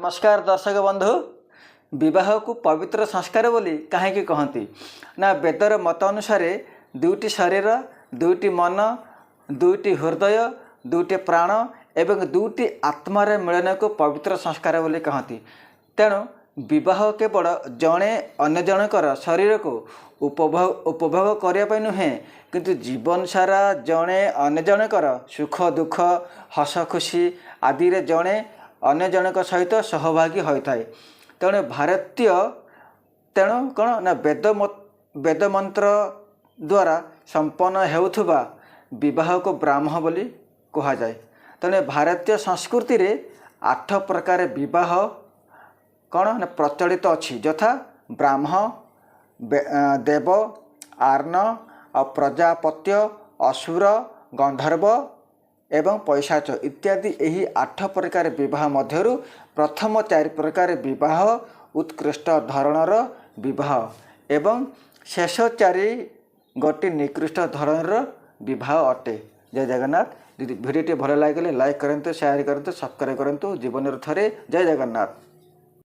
ନମସ୍କାର ଦର୍ଶକ ବନ୍ଧୁ। ବିବାହକୁ ପବିତ୍ର ସଂସ୍କାର ବୋଲି କାହିଁକି କହନ୍ତି ନା, ବେଦର ମତ ଅନୁସାରେ ଦୁଇଟି ଶରୀର, ଦୁଇଟି ମନ, ଦୁଇଟି ହୃଦୟ, ଦୁଇଟି ପ୍ରାଣ ଏବଂ ଦୁଇଟି ଆତ୍ମାର ମିଳନକୁ ପବିତ୍ର ସଂସ୍କାର ବୋଲି କହନ୍ତି। ତେଣୁ ବିବାହ କେବଳ ଜଣେ ଅନ୍ୟ ଜଣଙ୍କର ଶରୀରକୁ ଉପଭୋଗ କରିବା ପାଇଁ ନୁହେଁ, କିନ୍ତୁ ଜୀବନ ସାରା ଜଣେ ଅନ୍ୟ ଜଣଙ୍କର ସୁଖ ଦୁଃଖ, ହସ ଖୁସି ଆଦିରେ ଜଣେ ଅନ୍ୟ ଜଣଙ୍କ ସହିତ ସହଭାଗୀ ହୋଇଥାଏ। ତେଣୁ ଭାରତୀୟ ତେଣୁ କ'ଣ ନା, ବେଦ ମନ୍ତ୍ର ଦ୍ୱାରା ସମ୍ପନ୍ନ ହେଉଥିବା ବିବାହକୁ ବ୍ରାହ୍ମ ବୋଲି କୁହାଯାଏ। ତେଣୁ ଭାରତୀୟ ସଂସ୍କୃତିରେ ଆଠ ପ୍ରକାର ବିବାହ କ'ଣ ନା ପ୍ରଚଳିତ ଅଛି, ଯଥା ବ୍ରାହ୍ମ, ଦେବ, ଆର୍ଣ୍ଣ ଆଉ ପ୍ରଜାପତ୍ୟ, ଅସୁର, ଗନ୍ଧର୍ବ ଏବଂ ପୈଶାଚ ଇତ୍ୟାଦି। ଏହି ଆଠ ପ୍ରକାର ବିବାହ ମଧ୍ୟରୁ ପ୍ରଥମ ଚାରି ପ୍ରକାର ବିବାହ ଉତ୍କୃଷ୍ଟ ଧରଣର ବିବାହ ଏବଂ ଶେଷ ଚାରି ଗୋଟି ନିକୃଷ୍ଟ ଧରଣର ବିବାହ ଅଟେ। ଜୟ ଜଗନ୍ନାଥ। ଯଦି ଭିଡ଼ିଓଟି ଭଲ ଲାଗିଲେ ଲାଇକ୍ କରନ୍ତୁ, ସେୟାର କରନ୍ତୁ, ସବସ୍କ୍ରାଇବ୍ କରନ୍ତୁ। ଜୀବନରେ ଥରେ। ଜୟ ଜଗନ୍ନାଥ।